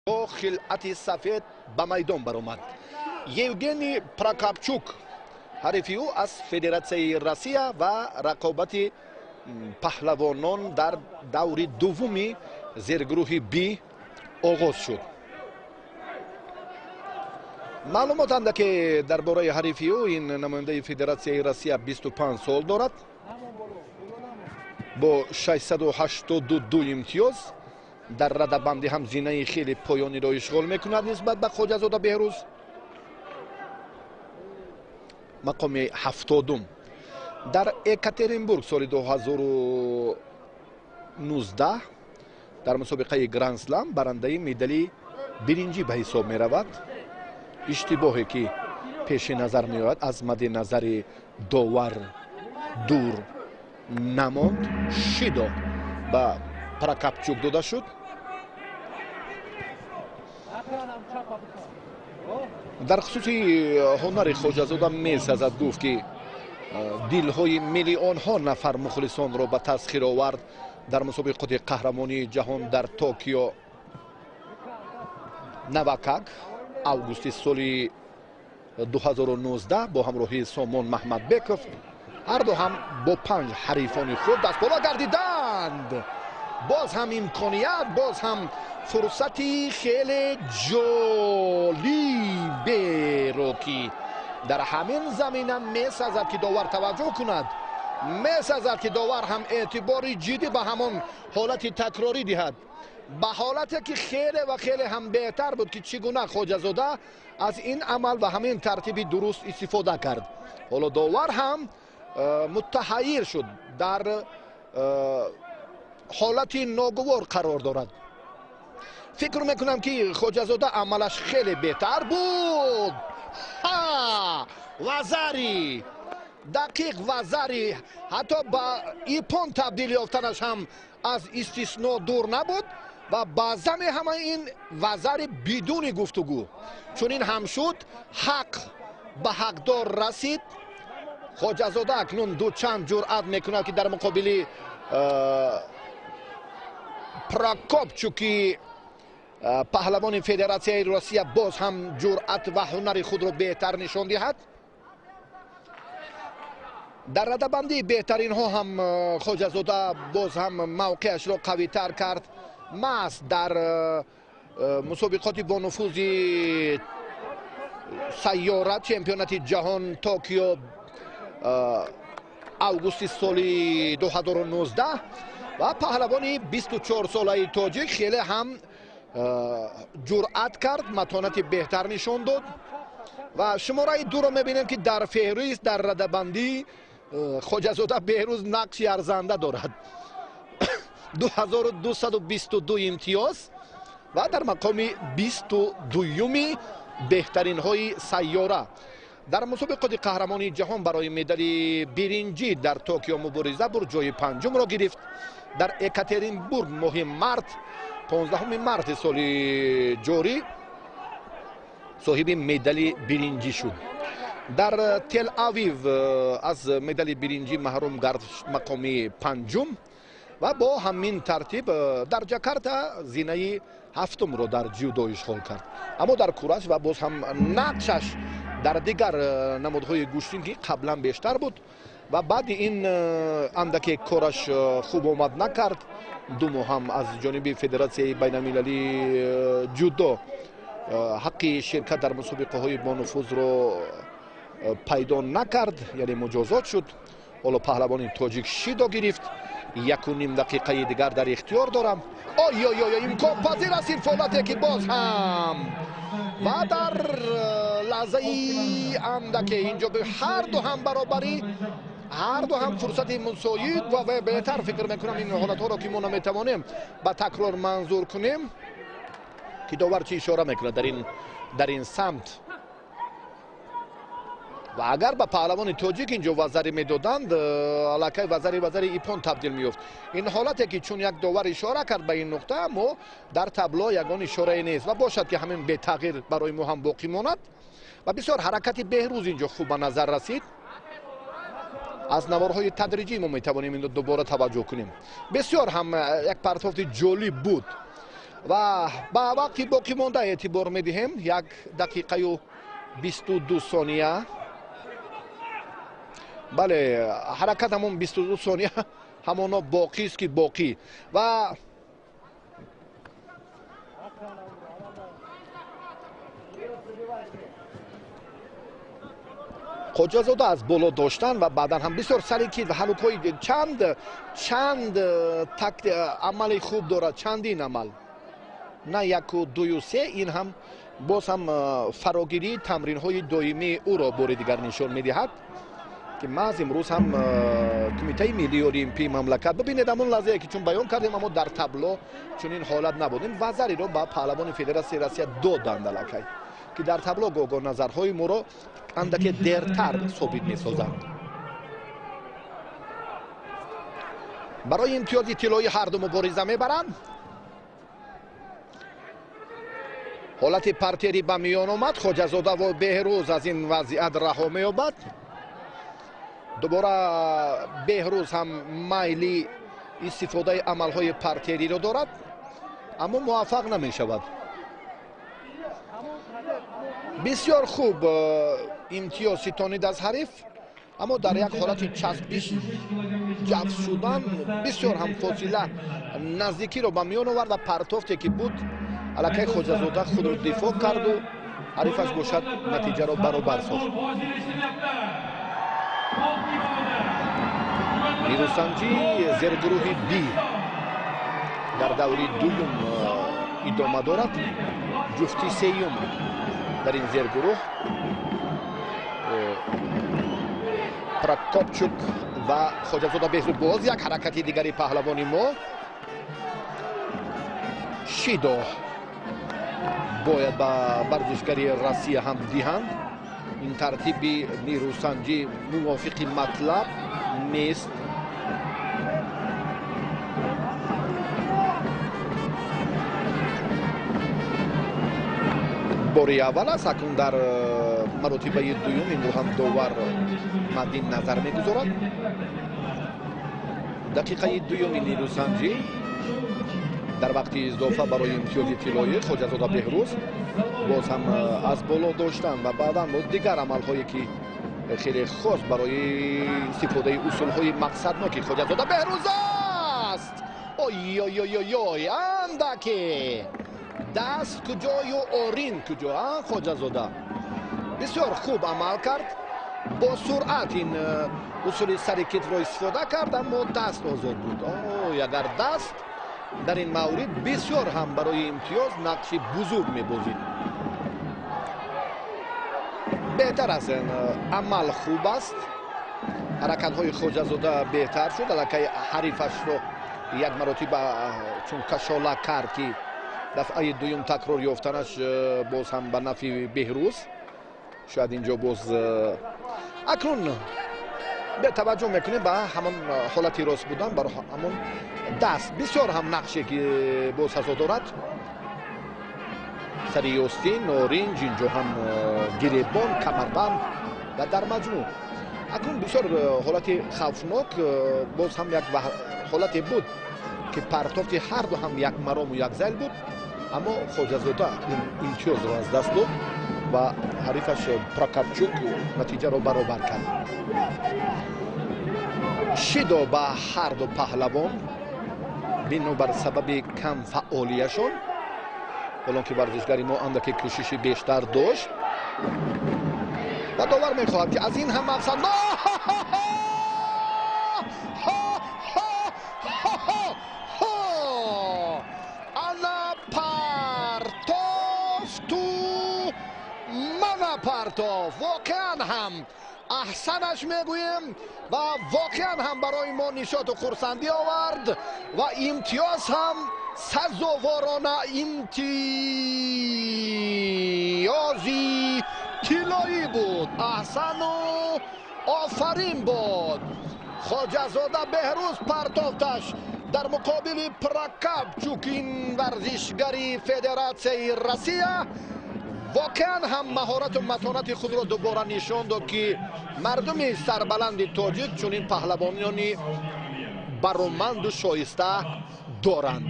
Бо хилъати сафед ба майдон баромад. Евгений Прокопчук ҳарифи ӯ аз Федератсияи Россия ва рақобати паҳлавонон дар даври дуввуми зергурӯҳи Б оғоз шуд. Маълумот андаке дар бораи ҳарифи ӯ: ин намояндаи Федератсияи Россия 25 сол дорад, бо 682 имтиёз дар радабандӣ ҳам зинаи хеле поёниро ишғол мекунад нисбат ба Хоҷазода Беҳрӯз, мақоми 70-ум. Дар Екатеринбург соли 2019 дар мусобиқаи Гранд-слам барандаи медали биринҷӣ ба ҳисоб меравад. Иштибоҳе ки пеши назар меояд, аз мадди назари довар дур намонд, шидо ба Прокопчук дода шуд. Дар хусуси ҳунари Хоҷазода месазад гуфт, ки дилҳои миллионҳо нафар мухлисонро ба тасхир овард дар мусобиқоти қаҳрамонии ҷаҳон дар Токио навакак августи соли 2019 бо ҳамроҳии Сомон Маҳмадбеков. Ҳарду ҳам бо 5 ҳарифони худ дастбола гардиданд. Боз ҳам имконият, боз ҳам фурсати хеле ҷолиберо, ки дар ҳамин замина месазад, ки довар таваҷҷӯҳ кунад, месазад, ки довар ҳам эътибори ҷиддӣ ба ҳамон ҳолати такрорӣ диҳад, ба ҳолате ки хеле ва хеле ҳам беҳтар буд, ки чӣ гуна Хоҷазода аз ин амал ва ҳамин тартиби дуруст истифода кард. Ҳоло довар ҳам муттаҳайир шуд, дар ҳолати ногувор қарор дорад. Фикр мекунам, ки Хоҷазода амалаш хеле беҳтар буд. Ҳа, вазари дақиқ, вазари ҳатто ба ипон табдил ёфтанаш ҳам аз истисно дур набуд ва баъзани ҳама ин вазари бидуни гуфтугӯ чунин ҳам шуд, ҳақ ба ҳақдор расид. Хоҷазода акнун дучанд ҷуръат мекунад, ки дар муқобили Прокопчуки паҳлавони Федератсияи Россия боз ҳам ҷуръат ва ҳунари худро беҳтар нишон диҳад. Дар радабандии беҳтаринҳо ҳам Хоҷазода боз ҳам мавқеашро қавитар кард. Маҳз дар мусобиқоти бонуфузи сайёра, чемпионати ҷаҳон Токио августи соли 2019 ва паҳлавони 24-солаи тоҷик хеле ҳам ҷуръат кард, матонати беҳтар нишон дод ва шумораи дуро мебинем, ки дар феҳрист, дар радабандӣ Хоҷазода Беҳрӯз нақши арзанда дорад: 2222 имтиёз ва дар мақоми 22-юми беҳтаринҳои сайёра. Дар мусобиқоти қаҳрамонии ҷаҳон барои медали биринҷӣ дар Токио мубориза бурд, ҷои панҷумро гирифт. Дар Екатеринбург моҳи март, 15 марти соли ҷорӣ соҳиби медали биринҷӣ шуд. Дар Тел Авив аз медали биринҷӣ маҳрум гард, мақоми панҷум, ва бо ҳамин тартиб дар Ҷакарта зинаи ҳафтумро дар ҷудо ишғол кард. Аммо дар кураш ва боз ҳам нақшаш дар дигар намудҳои гӯштин, ки қаблан бештар буд, ва баъди ин андаке кораш хуб омад накард, 2 моҳ ҳам аз ҷониби Федератсияи байналмилалии ҷудо ҳаққи ширкат дар мусобиқаҳои бонуфузро пайдо накард, яъне муҷозот шуд. Ҳоло паҳлавони тоҷик шидо гирифт, 1,5 дақиқаи дигар дар ихтиёр дорам. Ой-ой-ой, имконпазир аст ин фолате, ки боз ҳам ва дар лаҳзаи андаке инҷо ҳарду ҳам баробарӣ, ҳарду ҳам фурсати мусоид ва беҳтар фикр мекунам ин ҳолатҳоро, ки мо наметавонем ба такрор манзур кунем, ки довар чӣ ишора мекунад дар ин самт. Ва агар ба паҳлавони тоҷик инҷо вазаре медоданд, аллакай вазари ипон табдил меёфт. Ин ҳолате ки чун як довар ишора кард ба ин нуқта, аммо дар табло ягон ишорае нест ва бошад, ки ҳамин бетағйир барои мо ҳам боқӣ монад. Ва бисёр ҳаракати Беҳрӯз инҷо хуб ба назар расид. Аз наворҳои тадриҷӣ мо метавонем инро дубора таваҷҷӯҳ кунем. Бисёр ҳам як партофти ҷолиб буд. Ва ба вақти боқӣ монда эътибор медиҳем. 1 дақиқаю 22 сония. Бале, ҳаракат ҳамон 22 сония ҳамоно боқист ки боқӣ. Ва Хоҷазода аз боло доштан ва баъдан ҳам бисёр сари кит ва ҳалукҳои чанд амали хуб дорад, чандин амал, на яку дую се. Ин ҳам боз ҳам фарогирии тамринҳои доимии ӯро бори дигар нишон медиҳад, ки маҳз имрӯз ҳам Кумитаи миллии олимпии мамлакат, бибинед ҳамон лаҳзае ки чун баён кардем, аммо дар табло чунин ҳолат набуд. Ин вазариро ба паҳлавони Федератсияи Россия доданд аллакай, ки дар табло гоҳ-гоҳ назарҳои моро андаке дертар собит месозанд. Барои имтиёзи тиллоӣ ҳарду мубориза мебаранд. Ҳолати партерӣ ба миён омад. Хоҷазода ва Беҳрӯз аз ин вазъият раҳо меёбад. Дубора Беҳрӯз ҳам майли истифодаи амалҳои партериро дорад, аммо муваффақ намешавад. Бисёр хуб имтиёз ситонид аз ҳариф, аммо дар як ҳолати часпиш ҷафт шудан бисёр ҳам фосила наздикиро ба миён овард ва партофте ки буд, аллакай Хоҷазода худро дифоъ карду ҳарифаш бошад натиҷаро баробар сохт. Нерӯсанҷӣ зергурӯҳи Б дар даври дуюм идома дорад. Ҷуфти сеюм дар ин зергурӯҳ Прокопчук ва Хоҷазода Беҳрӯз. Боз як ҳаракати дигари паҳлавони мо. Шидо бояд ба варзишгари Россия ҳам диҳанд. Ин тартиби нерӯсанҷӣ мувофиқи матлаб нест. Бори аввал аст, акнун дар маротибаи дуюм инро ҳам довар маддин назар мегузорад. Дақиқаи дуюми нерӯсанҷӣ дар вақти изофа барои имтиёзи тиллоӣ Хоҷазода Беҳрӯз боз ҳам аз боло доштан ва баъдан боз дигар амалҳое ки хеле хос барои истифодаи усулҳои мақсадноки Хоҷазода Беҳрӯз аст. Ой-ой-ой-ой, андаке даст куҷою орин куҷо, а Хоҷазода бисёр хуб амал кард, бо суръат ин усули сари китфро истифода кард, аммо даст озод буд. Ой, агар даст дар ин маврид бисёр ҳам барои имтиёз нақши бузург мебозид. Беҳтар аст, амал хуб аст, ҳаракатҳои Хоҷазода беҳтар шуд. Аллакай ҳарифашро як маротиба чун кашола кард, ки дафъаи дуюм такрор ёфтанаш боз ҳам ба нафъи Беҳрӯз. Шояд инҷо боз акнун таваҷҷӯҳ мекунем ба ҳамон ҳолати рост будан, бар ҳамон даст бисёр ҳам нақше ки боз сазо дорад. Сари ёстин, оринҷ, инҷо ҳам гиребон, камарбанд ва дар маҷмӯъ акнун бисёр ҳолати хавфнок боз ҳам як ҳолате буд ки партофти ҳарду ҳам як марому як зайл буд, аммо Хоҷазода ин имтиёзро аз даст дод ва ҳарифаш Прокопчук натиҷаро баробар кард. Шидо ба ҳарду паҳлавон бинобар сабаби кам фаъолияшон, ҳолон ки варзишгари мо андаке кӯшиши бештар дошт ва довар мехоҳад ки аз ин ҳам мақсад ана партофту мана партоф. Воқеан ҳам аҳсанаш мегӯем ва воқеан ҳам барои мо нишоту хурсандӣ овард ва имтиёз ҳам сазоворона имтиёзи тиллоӣ буд. Аҳсану офарин буд. Хоҷазода Беҳрӯз партофташ дар муқобили Прокопчук, ин варзишгари Федератсияи Россия воқеан ҳам маҳорату матонати худро дубора нишон дод, ки мардуми сарбаланди тоҷик чунин паҳлавонони бароманду шоиста доранд.